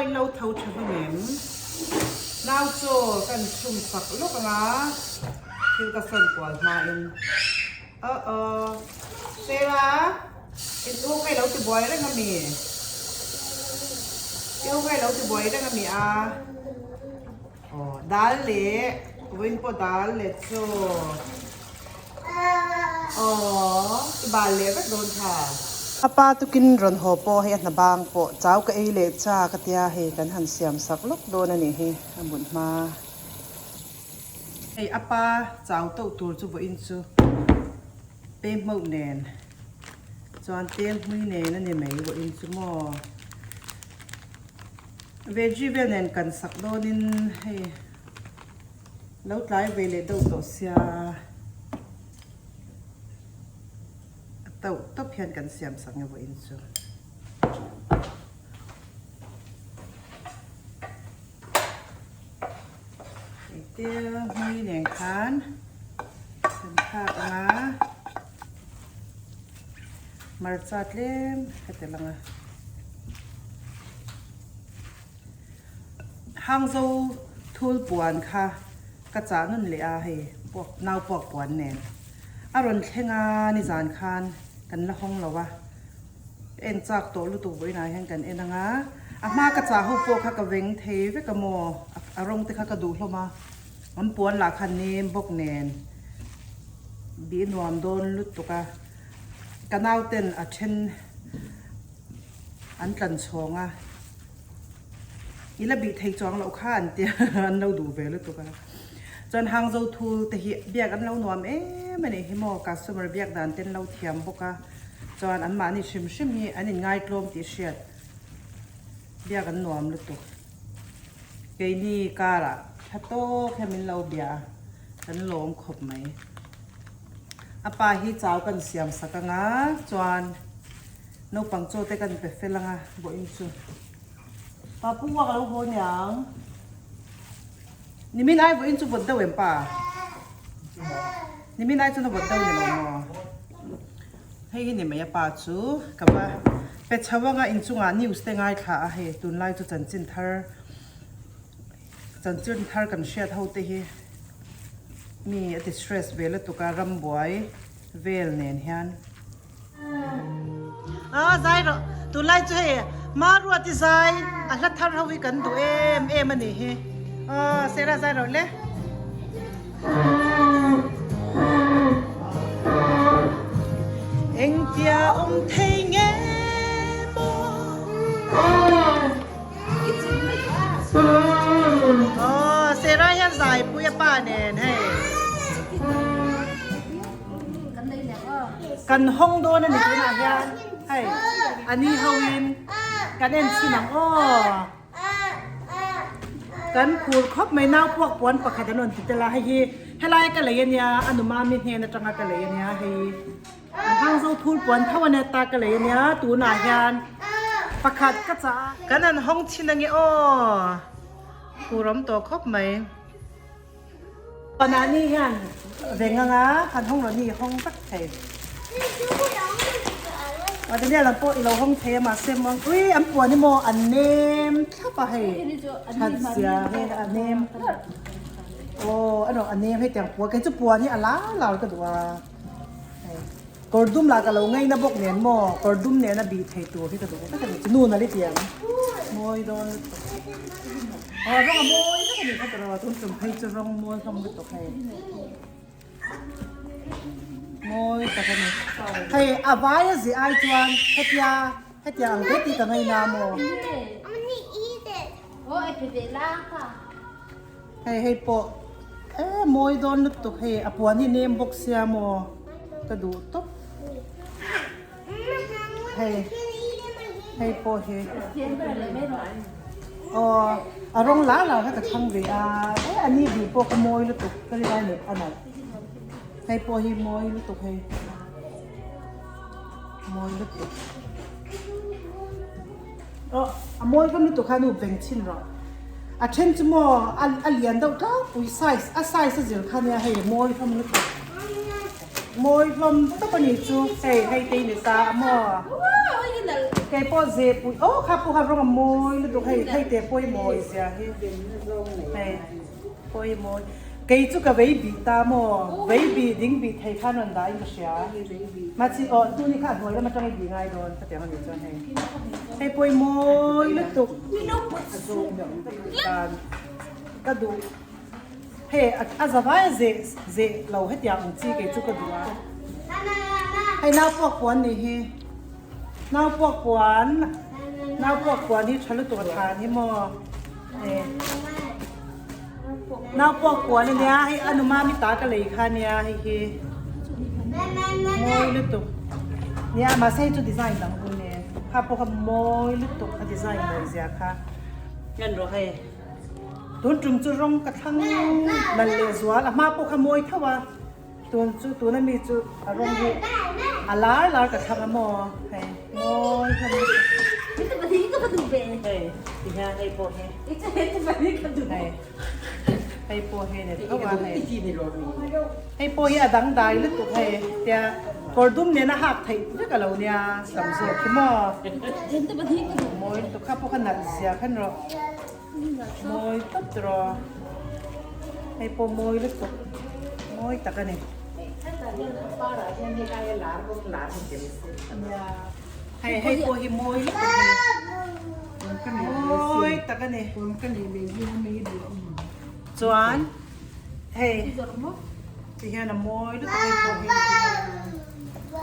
in lo tho tha hlawm em? Nau chaw kan chhum sak lawk ang a, thil ka sawn kual hmain. Aw aw, Sarah, in u kha i lo ti buai reng ami? I u kha i lo ti buai reng ami a? Aw, dal leh, vawiin pawh dal leh chaw. Aww, i bal leh vek dawn tha. A pa tukin rawn haw pawh hei a hna bang pawh chau ka ei leh cha ka tia hei kan han siam sak lawk dawn a nih hi a mut hma. Hei a pa chau tauh tur chu vawiin chu pehmauh nen chuan tel hmui nen a ni mai vawiin chu maw. Veggie vel nen kan sak dawnin hei. Lo tlai ve leh deuh tawh sia a tauh tawp hian kan siam sak nge vawiin chu. Tel hmui nen khan kan thlak ang a, hmarcha tlem ka tel ang a. Hangzo thul puan kha ka chah nun leh a hei puak nau puak puan nen a rawn thleng a nizan khan kan la hawng lo a ka en chak tawh lutuk vawiinah hian kan en ang a a hma ka chah ho pawh kha ka veng thei vek a maw a rawng te kha ka duh hlawm a an puan lah kha nem bawk nen bih nuam dawn lutuk a ka nau ten a then an tlan chhawng a. I la bih thei chuang loh kha an tia an lo duh ve lutuk a. Chuan Hangzhou thul te hi biak an lo nuam em a nih hi maw customer biak dan te an lo thiam bawk a. Chuan an mahni hrim hrim hi an inngaitlawm tih hriat biak an nuam lutuk. Keini karah tha tawk hian min lo bia a kan lawm khawp mai. A pa hi chau kan siam sak anga chuan. Naupang chaw te kan pe fel anga vawiin chu pa pu uak a lo haw niang. Nimin ai vawiin chu vawt deuh em pa? Nimin ai chuan a vawt deuh ni lo maw? Hei hi ni mai a pa chu ka va pe chho anga inchungah news te ngaithla a hei tunlai chu chanchin thar chanchin thar kan hriat ho te hi mi a ti stress ve lutuk a rambuai vel nen hian. A zai rawh tunlai chu hei Maruati zai a hla thar ho hi kan duh em em a nih hi aw Sarah zai rawh le. Engtia awm thei nge maw Aw Sarah hian zai pui a pa nen hei. Kan hawng dawn a ni tunah hian hei a ni ho in kan en chhin ang aw kan phur khawp mai nau puak puan pakhat an rawn ti tel a hei hi helai ka lei ania a nu mami hnen atanga ka lei ania hei an hang zo thul puan tho ania ta ka lei ania tunah hian pakhat ka chah a kan han hawng chhin ange aw phur awm tawh khawp mai. Panani hian veng anga han hawng rawh ni hawng vek thei. A Daniel ang pawh i lo hawng thei a mahse muang ui an puan hi maw an nem thlap a hei that zia hi a nem aw a rawh a nem hei tiang puan kei chu puan hi a lar lar ka duh a hei kawr dum lah ka lo ngaina bawk nen maw kawr dum nena bih thei tur hi ka duh vek a ni chu nu nali tiang mawi dawn lutuk. Aw rawng a mawi vek a nih kha tawh tun tum phei chu rawng mawi hlawm lutuk hei mawi tak a ni hei a vai a zih ai chuan hetia hetia ang te tih ka ngaina maw hei hei pawh e mawi dawn lutuk hei a puan hi nem bawk sia maw ka duh tawp Hei hei pawh hi aw a rawng lar lar kha ka thlang ve a e a ni bih pawh ka mawi lutuk ka rin ai leh a nalh hei pawh hi mawi lutuk hei mawi lutuk aw a mawi hlawm lutuk kha nu beng chhin rawh a then chu maw a lian deuh tlangpui size a size a zir kha nia hei mawi hlawm lutuk. Mawi hlawm tawp a nih chu hei hei te i ni ta a maw? Kei pawh ze pui aw kha pawh kha rawng a mawi lutuk hei hei te pawimawh zia hi hei pawimawh kei chu ka vei bih ta maw vei bih ding bih thei khan rawn dah in ka hria mahse aw tuni kha a hnuai lam atang i bih ngai dawn ka tiang a nih chuan hei hei pawimawh lutuk dan ka duh hei a zavai a zeh zeh lo hetiang ang chi kei chu ka duh a hei nau puak puan nih hi. Nau puak puan nau puak puan hi tha lutuk a than hi maw eh nau puak puan ania hei a nu mami ta ka lei kha ania hei hi mawi lutuk nia mahse hei chu design dang hun e kha pawh kha mawi lutuk a design mawi zia kha en rawh hei tun tum chu rawng ka thlang nalh leh zual a hma pawh kha mawi tho a. Tun chu tuna mi chu a rawng hi a lar lar ka thlang a maw hei mawi hlawm lutuk hei ti hian hei pawh hi hei hei pawh hi ni tho a hei hei pawh hi a dangdai lutuk hei tia kawr dum nena hak theih vek a lo nia tam zawk hi maw mawi lutuk kha pawh kha nalh zia khan rawh. Mawi tawp tawh hei pawh mawi lutuk mawi tak a ni. Hei hei pawh hi mawi lutuk a ni mawi tak a ni chuan hei ti hian a mawi lutuk hei pawh hi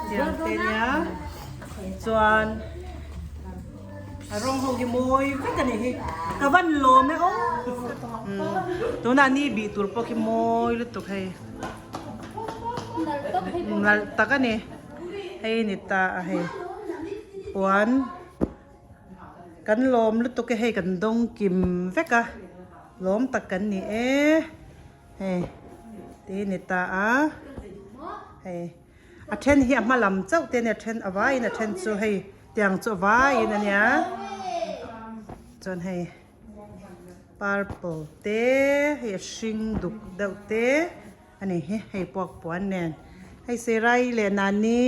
tiang te nia chuan. A rawng ho hi mawi vek a ni hi. Ka van lawm e aw. Tunah ni bih tur pawh khi mawi lutuk hei. Nalh tak a ni. Hei ni ta a hei. Puan kan lawm lutuk e hei kan dawng kim vek a. Lawm tak kan ni e. Hei ti ni ta a. Hei. A then hi a hma lam chauh te a nia a then a vaiin a then chu hei tiang chu a vaiin a nia chuan hei purple te hei a hring duk deuh te a ni hi hei puak puan nen hei serai leh nani.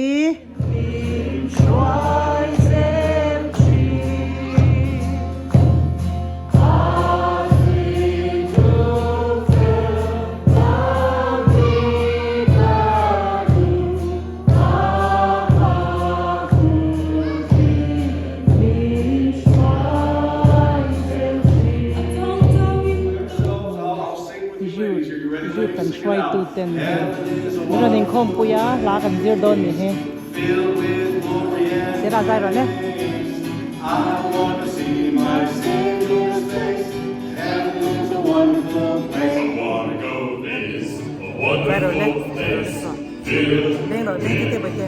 Youth kan hruaitu ten min rawn inkhawmpui a hla kan zir dawn ni hi sir a zai rawh le. Zai rawh le Leng rawh leng tete bawihte.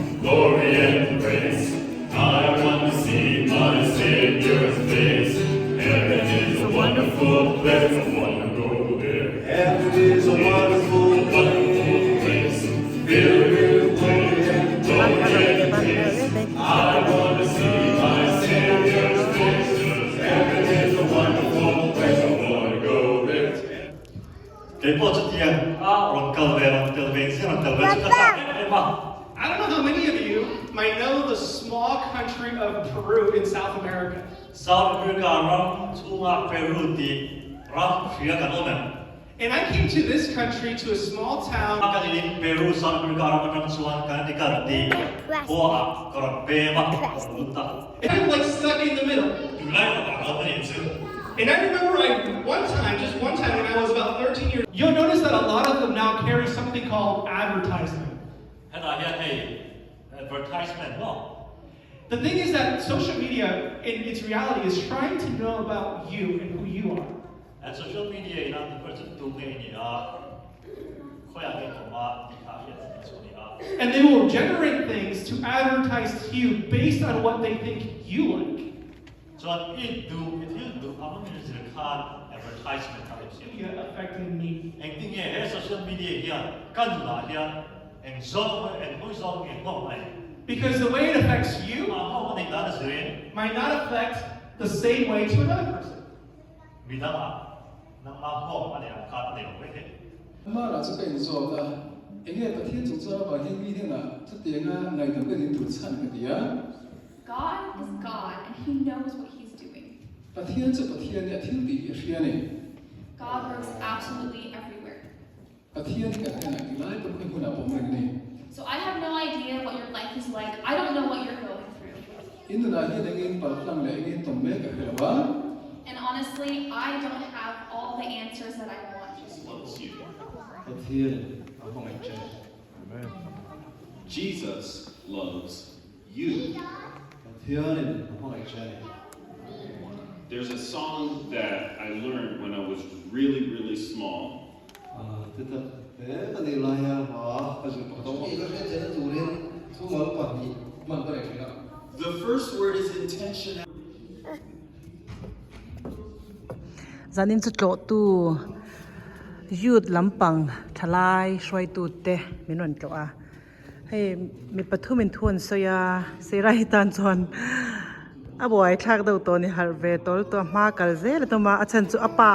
Kei pawh chutiang a rawn kal ve, rawn tel ve zia rawn tel ve chu ka chak em em a. I don't know how many of you might know the small country of Peru in South America. South America ram chhunga Peru tih ram hria kan awm em? And I came to this country to a small town. Ka in Peru, South America ram atang chuan Connecticut tih khua ah ka rawn pem a, ka rawn lut ta. I'm like stuck in the middle. Tunlai takah ka awm a nih chu. And I remember I one time, just one time when I was about 13 years, you'll notice that a lot of them now carry something called advertisement. Hetah hian hei advertisement maw? The thing is that social media in its reality is trying to know about you and who you are. And social media in a tihpawh chu tu nge i nih a, khawiah nge i awm a tih kha a hriat theih chu a ni a. And they will generate things to advertise to you based on what they think you like. Chuan i duh, i thil duh ang in zir khan advertisement a lo siam. Media affecting me. Engtin nge he social media hian ka nunah hian eng zawng, eng hawi zawng nge nghawng a nei? Because the way it affects you Mah nghawng a neih dan a zirin. might not affect the same way to another person. Midangah nangmah nghawng a nei ang khan a nei lo mai thei. Amara chu ka inzawt a, Enge Pathian chungchang avang hian mi hnenah chutianga ngaihdam ka dil tur chhan ka ti a. God is God and he knows what he's doing. Pathian chu Pathian nia thil tih hi a hria a ni. God works absolutely everywhere. Pathian hi kan hnenah ti lai pawh hi hmunah pawm reng a ni. So I have no idea what your life is like, I don't know what you're going through. In nunah hian engin paltlang leh engin tawm mek a hre lo a. And honestly, I don't have all the answers that I want. Jesus loves you. Pathian a hmangaih che. Jesus loves you. Pathianin a hmangaih che a ni. There's a song that I learned when I was really, really small. Ti tak hle ka nih laia hla ka zir pakhat a awm a. Chumi ka hriat theihna turin thumal pahnih hman ka nei thin a. The first word is intentionality. Zanin chu tlawhtu youth lampang thalai hruaitute min rawn tlawh a. Hei mi pathum in thu an sawi a, Seirai tan chuan a buai thlak deuh tawh a ni harh ve tawl tawh a hma kal zel a tum a, a chhan chu a pa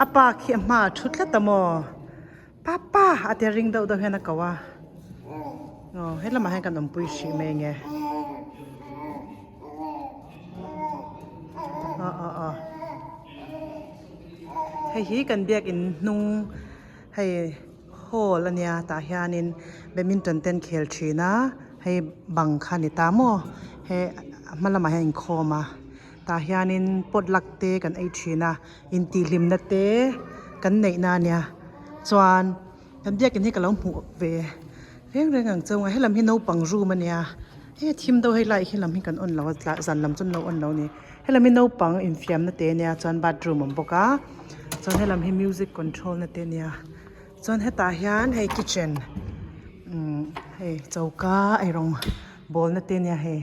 a pa khi a hma a thu tlat a maw papa a tia ring deuh deuh hian a ko a aw helamah hian kan awmpui hrih mai ang e aw aw aw hei hi kan biakin hnung hei. Hall a nia tah hianin badminton te an khel thin a hei bang kha a ni ta maw he a hma lamah hian a inkhawm a tah hianin potluck te kan ei thin a intihhlimna te kan neih na a nia chuan kan biakin hi ka lo hmuh ve reng reng ang chauh a helam hi naupang room a nia he thim deuh hei lai hi lam hi kan on lo a zan lam chu an lo on lo a ni helam hi naupang infiamna te a nia chuan bathroom a awm bawk a chuan helam hi music control na te a nia. Chuan hetah hian hei kitchen umm hei choka eirawng bawlna te ania hei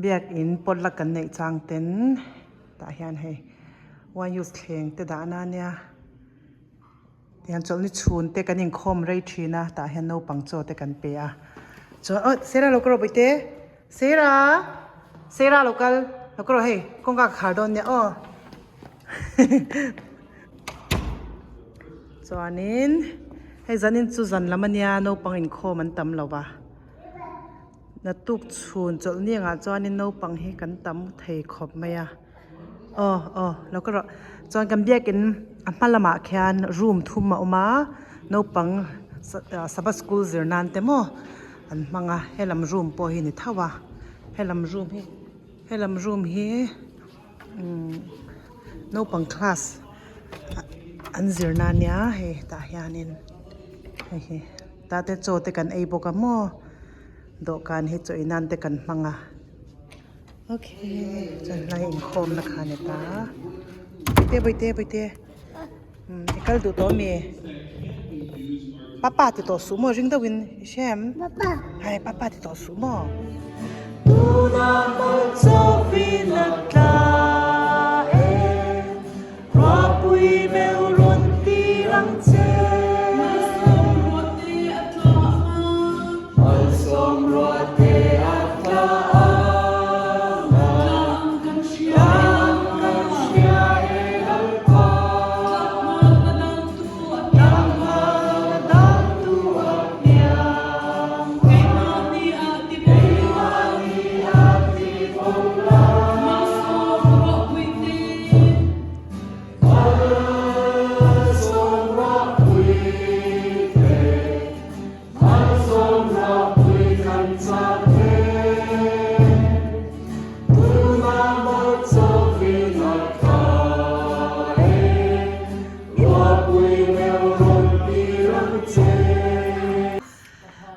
biakin potluck kan neih chang ten tah hian hei one use thleng te dahna ania tihian chawlhni chhun te kan inkhawm rei thin a tah hian naupang chaw te kan pe a chuan aw sera lo kal rawh bawihte sera sera lo kal lo kal rawh hei kawngka ka khar dawn nia aw. Chuanin hei zanin chu zan lam ania naupang inkhawm an tam lo va naktuk chhun chawlh ni angah chuanin naupang hi kan tam thei khawp mai a aw aw lo ka rawh chuan kan biakin a hma lamah khian room thum a awm a naupang sabbath school zir nan te maw an hmang a helam room pawh hi a ni tho a helam room hi helam room hi. Umm naupang class an zir na ania hei tah hianin hei hi tah te chaw te kan ei bawk a maw dawhkan hi chaw ei nan te kan hmang a okay chuan helai inkhawm na kha a ni ta bawihte bawihte bawihte umm i kal duh tawh ami papa ti tawh suh maw ring deuhin i hria em hai papa ti tawh suh maw.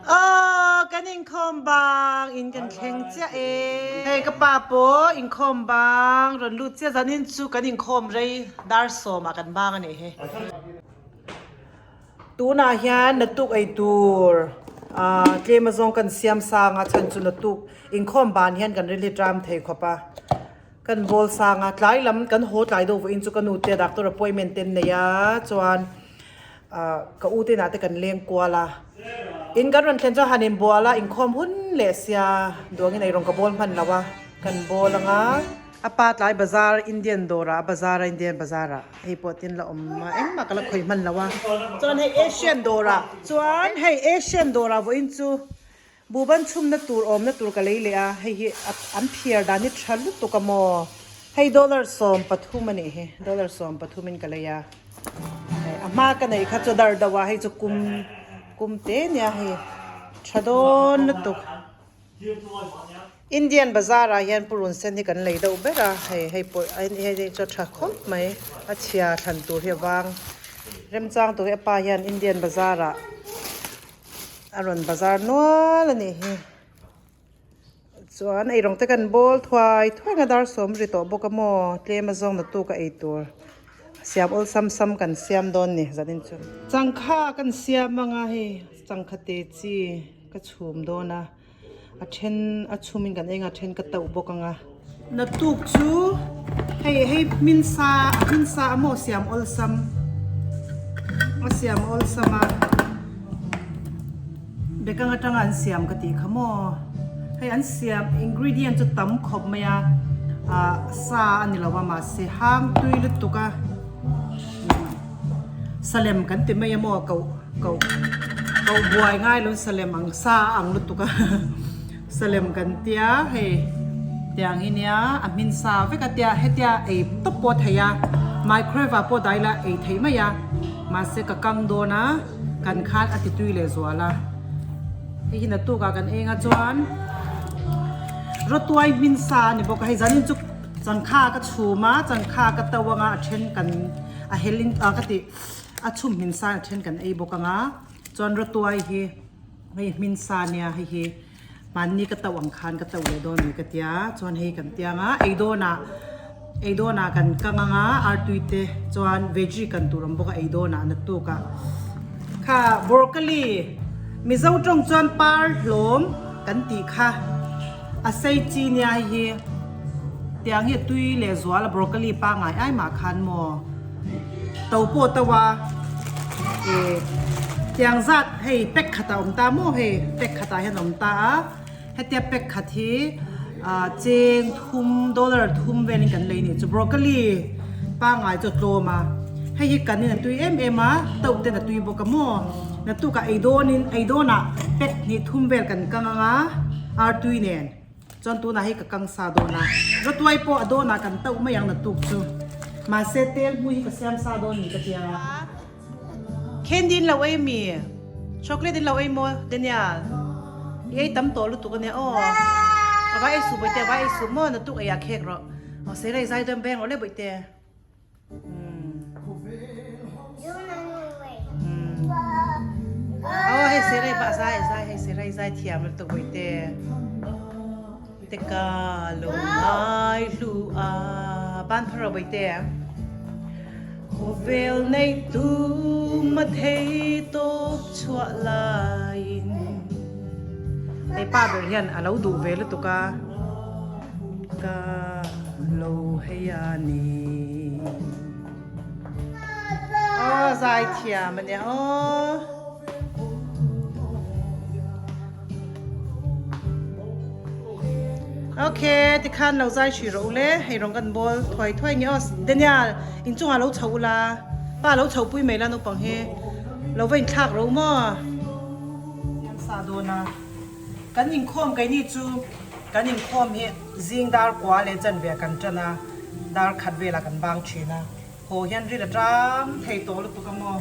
Aw kan inkhawm bang in kan thleng chiah e. Hei ka pa pawh inkhawm bang rawn lut chiah zanin chu kan inkhawm rei dar sawmah kan bang a nih hi. Tunah hian naktuk ei tur ah tlem azawng kan siam sang a chhan chu naktuk inkhawm ban hian kan rilhi ṭam thei khawp a. Kan bawl sang a, tlai lam kan haw tlai deuh vawiin chu ka nu te doctor appointment te an nei a, chuan ah ka u te inah te kan leng kual a, in kan rawn thlen chuan han inbual a, inkhawm hun leh sia duangin eirawng ka bawl hman lo a, kan bawl ang a. A pa tlai bazar Indian dawrah a bazar a Indian bazarah hei pawh tin la awm a engmah ka la khawih hman lo a, chuan hei Asian dawrah chuan hei Asian dawrah vawiin chu. Buhban chhumna tur awmna tur ka lei leh a, hei hi an phiar dan hi tha lutuk a maw? Hei dollar 13 a nih hi, dollar 13 in ka lei a. Hei a hma ka neih kha chu dar deuh a, hei chu kum kum te nia hei tha dawn lutuk. Indian bazar ah hian purun sen hi kan lei deuh ber a, hei hei pawh hei hei chu a tha khawp mai, a chhia thlan tur hi a vang remchang tur hi a pa hian Indian bazar ah a rawn bazar nual a nih hi. Chuan eirawng te kan bawl thuai thuai nga dar sawm ri tawh bawk a maw tlem a zawng na tuk a ei tur siam awlsam sam kan siam dawn ni zanin chu. Changkha kan siam anga hei changkha te chi ka chhum dawn a a then a chhum in kan eng a then ka tauh bawk anga. Naktuk chu hei hei hmin sa hmin sa a maw siam awlsam a siam awlsam a bekang atanga an siam ka tih kha maw hei an siam ingredient chu tam khawp mai a ah sa a ni lo a mahse hang tui lutuk a salem kan ti mai a maw koh koh koh buai ngai lo salem ang sa a ang lutuk a. Salem kan tia hei tiang hi nia a hmin sa vek a tia hetia ei tawp pawh a thei a microwave ah pawh dai la ei thei mai a mahse ka kang dawn a kan khan a ti tui leh zual a hei hi naktuk ah kan eng a chuan rawtuai hmin sa a ni bawk a hei zanin chu changkha ka chhum a changkha ka to anga a then kan a hel in ah ka ti a chhum hmin sa a then kan ei bawk anga chuan rawtuai hi. Hei hmin sa nia hei hi hmanni ka tauh ang khan ka tauh leh dawn ni ka tia chuan hei kan tiang a ei dawnah ei dawnah kan kang ang a artui te chuan veggie kan tur awm bawk a ei dawnah naktuk ah kha broccoli mizo tawng chuan par hlawm kan tih kha a sei chi nia hei hi tiang hi a tui leh zual a broccoli pangngai ai mah khan maw. To pawh to a ih tiang zat hei pack khat ah awm ta maw hei pack khat ah hian awm ta a hetia pack khat hi ah cheng thum dollar thum velin kan lei nih chu broccoli pangngai chu a tlawm a hei hi kanin a tui em em a to ten a tui bawk a maw naktuk ah ei dawnin ei dawnah pack hnih thum vel kan kang ang a artui nen. Chuan tunah hei ka kang sa dawn a, rawtuai pawh a dawnah kan tauh mai ang naktuk chu. Mahse tel hmui hi ka siam sa dawn ni ka tia. Candy in lo ei mi? Chocolate in lo ei maw Daniel? I ei tam tawh lutuk ania aw. A vai ei suh bawihte, a vai ei suh maw naktuk eiah khek rawh. Aw Serei zai dawn beng rawh le bawihte. Aw hei serei pah zai zai hei serei zai thiam lutuk bawihte te ka lo ngai hlu a ban phar rawh bawihte khawvel nei tum a thei tawp chhuah laiin hei pa ber hian a lo duh ve lutuk a ka lo hei a ni. Aw zai thiam a nia aw. Okay, tikhan lo zai hri rawh u le. Hei rawng kan bawl thuai thuai nge aw. Daniel, inchungah lo chho ula. Pa lo chho pui mai la naupang hi. Lo va inthlak rawh u maw. Siam sa dawn a. Kan inkhawm keini chu kan inkhawm hi zing dar kua leh chanve ah kan tan a, dar khat velah kan bang thin a, haw hian ril a tram thei tawh lutuk a maw,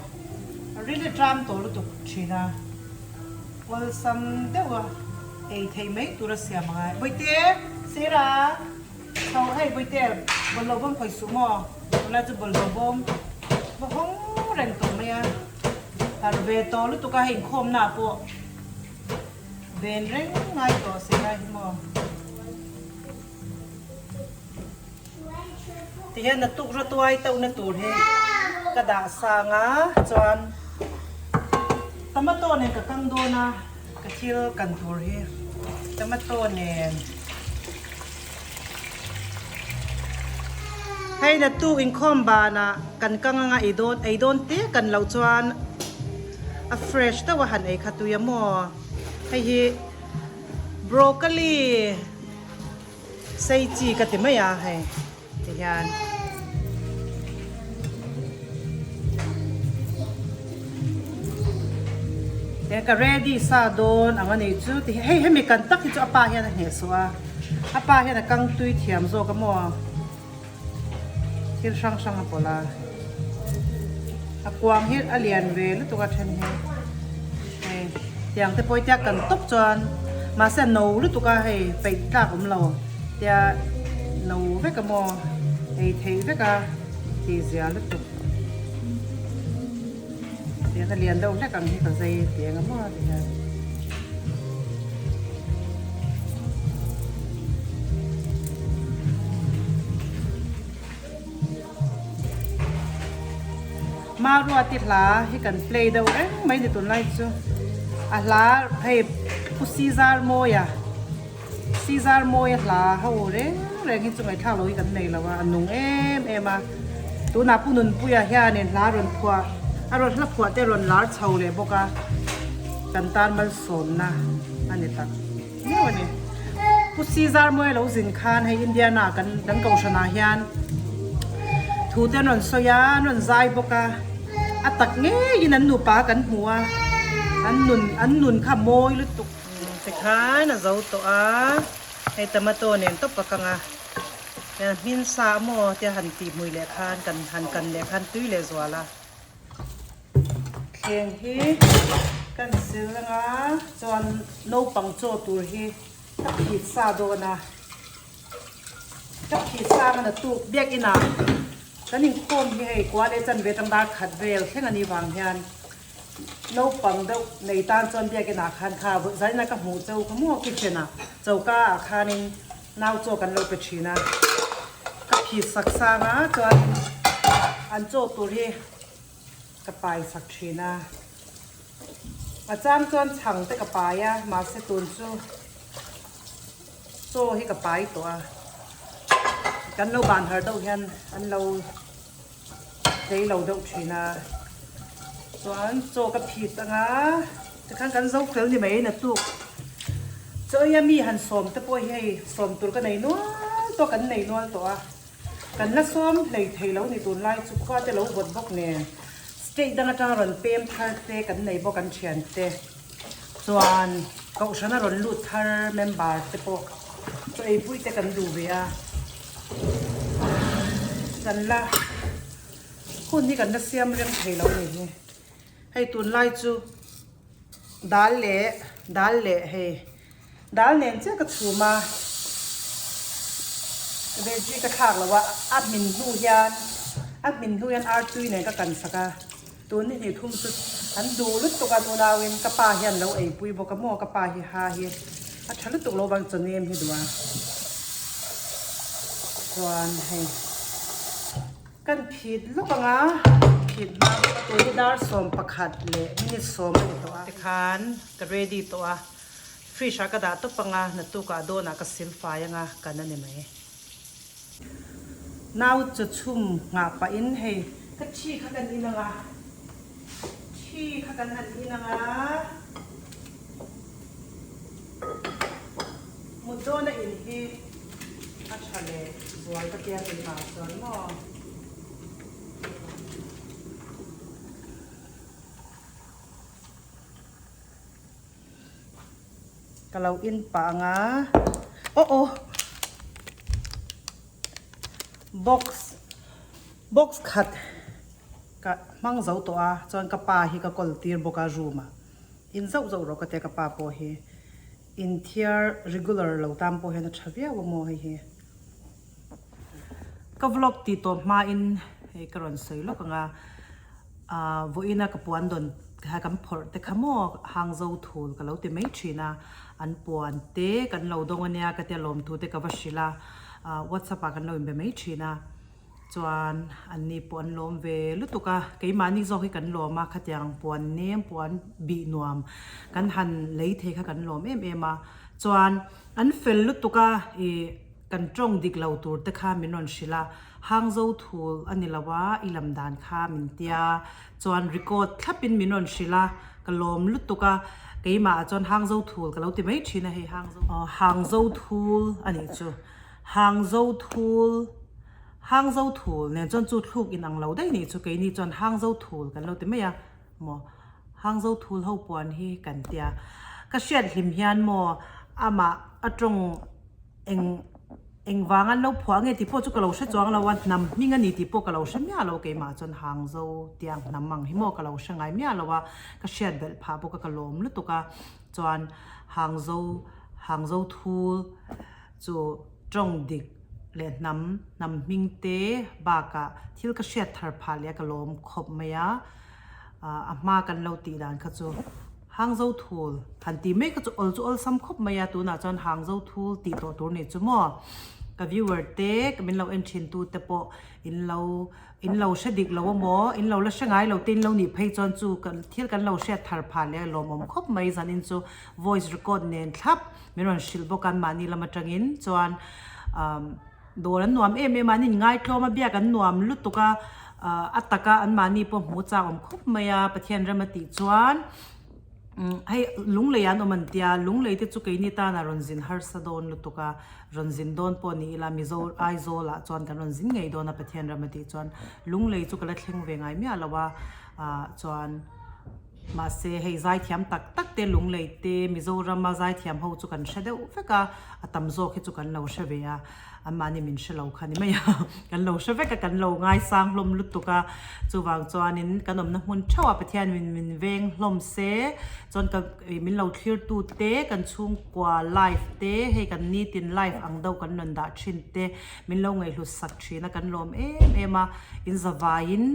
ril hi tram tawh lutuk thin a, awlsam deuh a ei theih mai tur a siam angai. Bawihte, Sera, chho hei Bawihte, bawlhhlawh bawm khawi suh maw, tunlai chu bawlhhlawh bawm va hawng reng tawh mai a, harh ve tawh lutuk a hei inkhawmna ah pawh. Ven reng ngai tawh se lai hi maw. Tihian naktuk rawtuai tohna tur hi ka dah sang a chuan tomato nen ka kang dawn a ka thil kan tur hi tomato nen hei naktuk inkhawm banah kan kang anga ei dawn ei dawn te kan loh chuan a fresh deuh a han ei kha tui a maw hei hi broccoli sei chi ka ti mai a hei ti hian Tiang ka ready sa dawn ang a ni chu ti hei hemi kan tak hi chu a pa hian a hneh suh a a pa hian a kang tui thiam zawk a maw thil hrang hrang a pawlh a a kuang hi a lian ve lutuk a then hi hei tiang te pawh hi tia kan tawp chuan mahse a no lutuk a hei peih tlak awm lo tia no vek a maw ei theih vek a tih zia lutuk. Tiang a lian deuh hlek ang hi ka zei tih eng emaw ti hian. Maruati hla hi kan play deuh reng mai ni tunlai chu. A hla hei Pu Caesar Mawia Caesar Mawia hla ho reng reng hi chu ngaihthlak loh hi kan nei lo a, a nung em em a. Tunah Pu Nunpuia hianin hla rawn phuah, a rawn hla phuah te rawn lar chho leh bawk a, kan tan malsawmna a ni tak miau a ni. Pu Caesar Mawia lo zin khan hei Indiana kan kan kohhranah hian thu te an rawn sawi a, an rawn zai bawk a, a tak ngeiin an nupa kan hmu a, an nun an nun kha mawi lutuk. Tikhan a zo tawh a, hei tomato nen tawp a kang a, hian hmin sa maw tia han tih hmui leh khan kan han kan leh khan tui leh zual a. Thleng hi kan sil anga chuan naupang chaw tur hi ka phit sa dawn a, ka phit sa anga naktuk biakin ah kan inkhawm hi hei kua leh chanve atang dar khat vel thleng a nih vang hian. Naupang deuh nei tan chuan biakin ah khan kha zaina ka hmuh chau kha maw kitchen ah choka ah khanin nau chaw kan lo pe thin a, ka phit sak sang a chuan an chaw tur hi ka pai sak thin a, a chang chuan chhang te ka pai a mahse tun chu chaw hi ka pai tawh a, kan lo ban har deuh hian an lo. Tlei lo deuh thin a, chuan chaw ka phit anga tikhan kan zo fel ni mai naktuk chaw eia mi han sawm te pawh hi hei sawm tur ka nei nual tawh kan nei nual tawh a, kan la sawm hlei thei lo ni tunlai chu khua te lo vawt bawk nen state dang atanga rawn pem thar te kan nei bawk an thian te chuan kohhrana rawn lut thar member te pawh chaw eipui te kan duh ve a. Kan la hun hi kan la siam rem thei lo ni hi hei tunlai chu dal leh dal leh hei dal nen chiah ka chhum a veggie ka thlak lo a a hmin hnu hian a hmin hnu hian artui nen ka kan sak a tun ni hnih thum chu an duh lutuk a nunauin ka pa hian lo eipui bawk a maw ka pa hi ha hi a tha lutuk lo vang chawnem hi duh a chuan hei kan phit lawk ang a phit hma bawk a tun hi dar 11 leh minute 10 a ni tawh a tikhan ka ready tawh a fridge ah ka dah tawp ang a naktukah dawnah ka sil fai ang a kan a ni mai. Nau chaw chhum nghah pahin hei ka thi kha kan in ang a, thi kha kan han in ang a, mut dawna in hi a tha leh zual ka tia keimah chuan maw. Ka lo in pah ang a, aw aw box box khat ka hmang zo tawh a chuan ka pa hi ka kawl tir bawk a room ah in zauh zauh rawh ka tia ka pa pawh hi inthiar regular lo tan pawh hian a tha viau a maw hei hi. Ka vlog tih tawh hmain hei ka rawn sawi lawk ang a, ahh vawiina ka puan dawn kha kan phawrh te kha maw hangzo thul ka lo ti mai thin a, an puan te kan lo dawng ania ka tia lawmthu te ka va hrilh a, ahh whatsapp ah kan lo inbe mai thin a, chuan an ni pawh an lawm ve lutuk a, keimahni zawk hi kan lawm a khatiang puan nem puan bih nuam kan han lei thei kha kan lawm em em a, chuan an fel lutuk a ih. Kan tawng dik lo tur te kha min rawn hrilh a, Hangzo thul a ni lo a, i lam dan kha min tia. Chuan record thlap in min rawn hrilh a, ka lawm lutuk a, keimah ah chuan Hangzo thul ka lo ti mai thin a hei Hangzo Hangzo thul a nih chu, Hangzo thul Hangzo thul nen chuan chu thluk in ang lo daih nih chu keini chuan Hangzo thul kan lo ti mai a maw. Hangzo thul ho puan hi kan tia. Ka hriat hlim hian maw amah a tawng eng eng vang an lo phuah nge tih pawh chu ka lo hre chuang lo a, hnam hming a ni tih pawh ka lo hre miah lo keimah chuan Hangzo tiang hnam ang hi maw ka lo hre ngai miah lo a, ka hriat belh phah bawk a ka lawm lutuk a chuan Hangzo Hangzo thul chu tawng dik leh hnam hnam hming te bakah thil ka hriat thar phah leh a ka lawm khawp mai a. A hma kan lo tih dan kha chu Hangzo thul han tih mai kha chu awl chu awlsam khawp mai a, tunah chuan Hangzo thul tih tawh tur nih chu maw. Ka viewer te min lo en thin tu te pawh in lo in lo hre dik lo amaw in lo la hre ngai lo te in lo nih phei chuan chu kan thil kan lo hriat thar phah leh a lawmawm khawp mai zanin chu voice record nen thlap min rawn hrilh bawk a mahni lam atangin chuan umm Dawr an nuam em em a, an inngaitlawm a, biak an nuam lutuk a, a taka anmahni pawh hmu chak awm khawp mai a, Pathian rem a tih chuan hei lunglei an awm an tia, lunglei te chu keini tana rawn zin harsa dawn lutuk a, rawn zin dawn pawh ni ila Mizo Aizawl ah chuan kan rawn zin ngei dawn a Pathian rem a tih chuan lunglei chu ka la thleng ve ngai miah lo a, ah chuan. Mahse, hei zaithiam tak tak te, Lunglei te, Mizorama zaithiam ho chu kan hre deuh vek a, a tam zawk hi chu kan lo hre ve a, anmahni min hre lo kha ni mai a, kan lo hre vek a, kan lo ngaisang hlawm lutuk a, chuvang chuanin kan awmna hmun theuh a Pathian min min veng hlawm se, chuan ka min lo thlirtu te, kan chhungkua life te, hei kan nitin life ang deuh kan rawn dah thin te, min lo ngaihhlut sak thin a, kan lawm em em a, in zavaiin.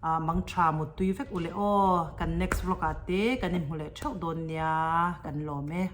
Ah mang tha muttui vek u le aw, kan next vlog ah te kan inhmu leh theuh dawn nia, kan lawm e.